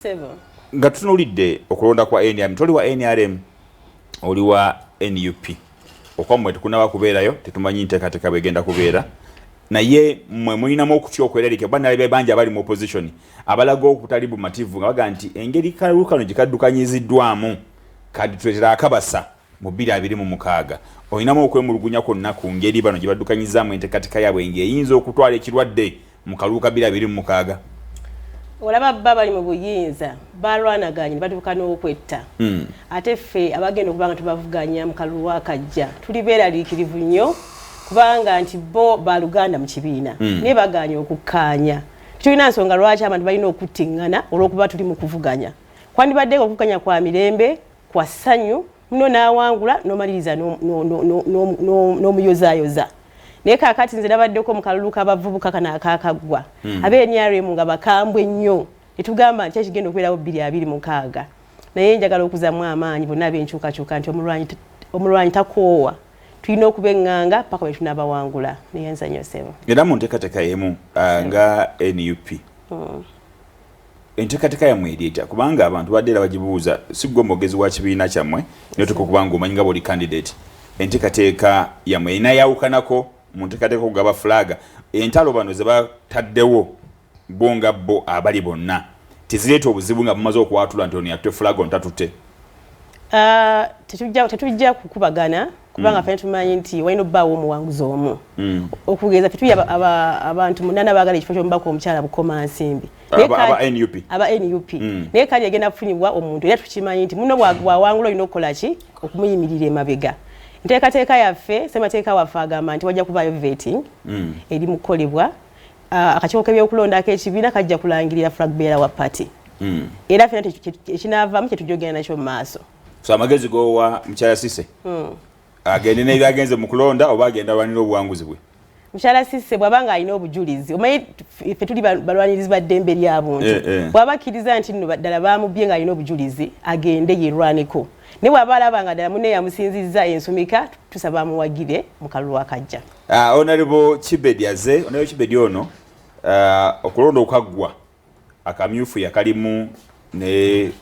Sebo. Nga tutunuulidde okulonda kwa NRM, toli wa NRM, oli wa NUP. Okwammwe tekunaba kubeerayo, tetumanyi nteekateeka bwegenda kubeera, naye mmwe mulinamu okutya okweralika oba nalabye bangi abali mu opposition abalaga okutali bumativu nga baga nti engeri kalulu kano gye kaddukanyiziddwamu kadituleetera akabasa mu 2026. Olinamu okwemulugunya kwonna ku ngeri bano gye baddukanyizaamu enteekateeka yaabwe ng'eyinza okutwala ekirwadde mu kalulu ka 2026? Olaba bba bali mu buyinza balwanaganye ne batuuka n'okwetta. Ate ffe abagenda okuba nga tubavuganya mu kalulu akajja tuli beeraliikirivu nnyo, kubanga nti bo baluganda mu kibiina, naye baganye okukkaanya. Tulina nsonga lwaki abantu balina okuttiŋŋana olw'okuba tuli mu kuvuganya. Kwandibadde okuvuganya kwa mirembe, kwa ssanyu, muno n'awangula n'omaliriza n'omuyozaayoza. Naye kaakati nze nabaddeko mu kalulu k'abavubuka kano akakaggwa, abe NRM nga bakambwe nnyo, netugamba nti ekigenda okubeerawo 2026. Naye njagala okuzamu amaanyi bonna ab'enkyukakyuka nti omulwanyi takoowa. Tulina okuba eŋŋanga paka bwe tunabawangula. Neyanza nnyo, ssebo. Era mu nteekateeka emu, nga NUP, enteekateeka yammwe eri etya? Kubanga abantu badde era bagibuuza. Si ggwe mwogezi wa kibiina kyammwe, naye oteeka okuba nga omanyi nga bw'oli candidate, enteekateeka yammwe erina yawukanako mu nteekateeka okugaba flag? Entalo bano ze bataddewo bo nga bo abali bonna tezireeta obuzibu nga bamaze okwatula nti ono yatutte flag, ono tatutte? Ah, tetujja kukubagana, kubanga ffe tumanyi nti walina obbaawo omuwanguzi omu. Okugeza ffe tuli abantu 8 baagala ekifo ky'omubaka omukyala Bukomansimbi. Naye Aba NUP. Aba NUP. Naye kali egenda kufunibwa omuntu, era tukimanyi nti muno bw'awangula olina okukola ki? Okumuyimirira emabega. Nteekateeka yaffe, ssemateeka waffe agamba nti wajja kubaayo vetting eri mu kukolebwa. Ah, akakiiko k'ebyokulonda ak'ekibiina kajja kulangirira flag bearer wa party, era ffena ekinaavaamu kyetujja nakyo mu maaso. So amagezi gowa mukyala Sise, agende n'ebyagenze mu kulonda oba agenda alwanira obuwanguzi bwe? Mukyala Sise bw'aba nga alina obujulizi, omanyi ffe tuli balwanirizi ba ddembe lya buntu, Eh, eh. bw'aba akkiriza nti nno ddala bamubye ng'alina obujulizi, agende yerwaneko. Naye bw'aba alaba nga ddala munne yamusinzizza ensumika, tusaba amuwagire mu kalulu akajja. Honorable Kibedi aze. Honorable Kibedi ono, okulonda okwaggwa akamyufu yakalimu ne